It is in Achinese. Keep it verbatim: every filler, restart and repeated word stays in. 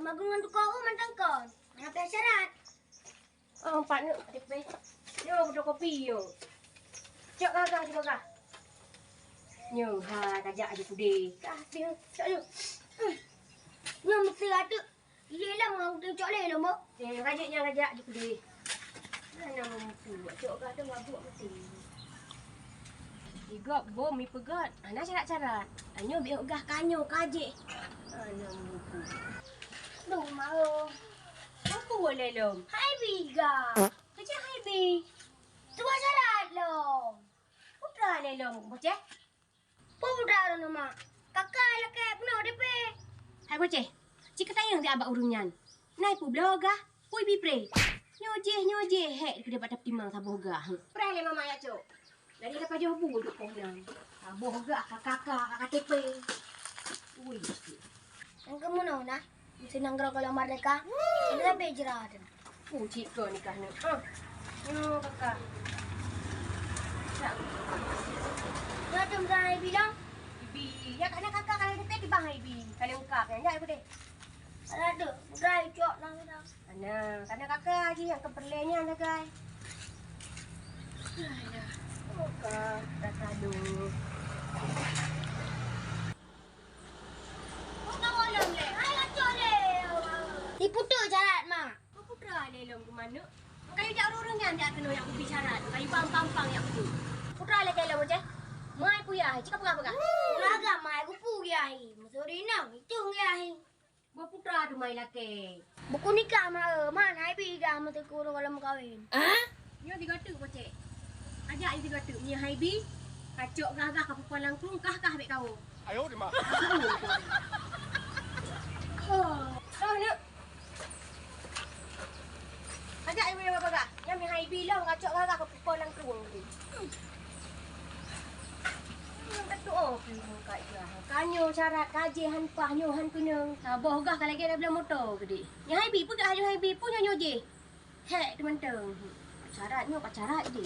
Magun ngon tukang u mantong kon. Ngapai syarat? Oh, empat nyoe, ada pe. Nyoe fotokopi nyoe. Cok gagah, cok gagah. Nyoe, ha, tajak aja kudé. Kah, nyoe, cok nyoe. Hmm. Nyoe mesti ada. Iya lah, mau cok lé lom, Bok. Eh, rajik nyang rajak aja kudé. Mana mampu, cok gagah tu mabuk mesti. Igop bom ipeugöt, hana syarat-syarat. Tanyoe bèk gah ka nyoe ka jih. Hana mampu. Duh, ma, oh. Mampu lé lom. Hai bi gah. Keucah hai bi. Tuha syarat lom. Putra lé lom, Boceh. Peue putra lôn, Mak? Kakak lakèe peunoh deh pih. Hai Boceh, ci katanyong di abak ureueng nyan. Na ipeubloe gah, peue ibi pré. Nyoe jih, nyoe jih, hék keudeh bak tapeutimang saboh gah. Preh lé mama ya, Cok. Dari ka pajoh bu duek poh nyan. Saboh gah ka K K, ka K T P. Ui. Nyang keumeunong na, meusinan keudroe gohlom merdeka. Ini sampai jerat. Oh, cit keu nikah nyoe. Ah. Nyoe K K. Nyoe tu hai bilang. Ibi, ya, kana K K kalau kita di bang ibi. Kalau engkau kan, ya, ibu deh. Ada tu, peugah cok nang kita. Ana, kana K K lagi nyang keu peureulèe nyan sagai. Alah, oh, K K, dah kadu. Iputoh syarat, Mak. Kau putra lé lom keu manok. Kayu jak ureueng nyan jak keunoe jak kubi syarat. Kayu pam-pam-pam jak kubi. Putra lé lom, Ceh. Mai puyah, cakap peugah-peugah. Peugah mai kupu giahi. Meusuri nang, itu giahi. Boh putra tu mai lakèe. Buku nikah ma, eh, man hai bi gah meuteukeu ureueng gohlom meukawen. Ah? Nyoe tiga teuk, Boceh. Ajak nyoe tiga teuk. Nyoe hai bi, kacok gah-gah ka pupan langkung, kah-kah bèk kawo. Ayo, di ma. Oh, oh, neuk. Ajak ibu yang bagah. Nyang hai bi lom kacok gagah keu pupo nang krueng tu. Hmm. Nyang katu oh, pi muka dia. Kanyo syarat kaji han pah nyo han keunong. Saboh gah ka lagi ada bela moto gede. Nyang hai bi peugah nyoe hai bi punya nyo je. Hek tu mantong. Syarat nyo ka syarat je.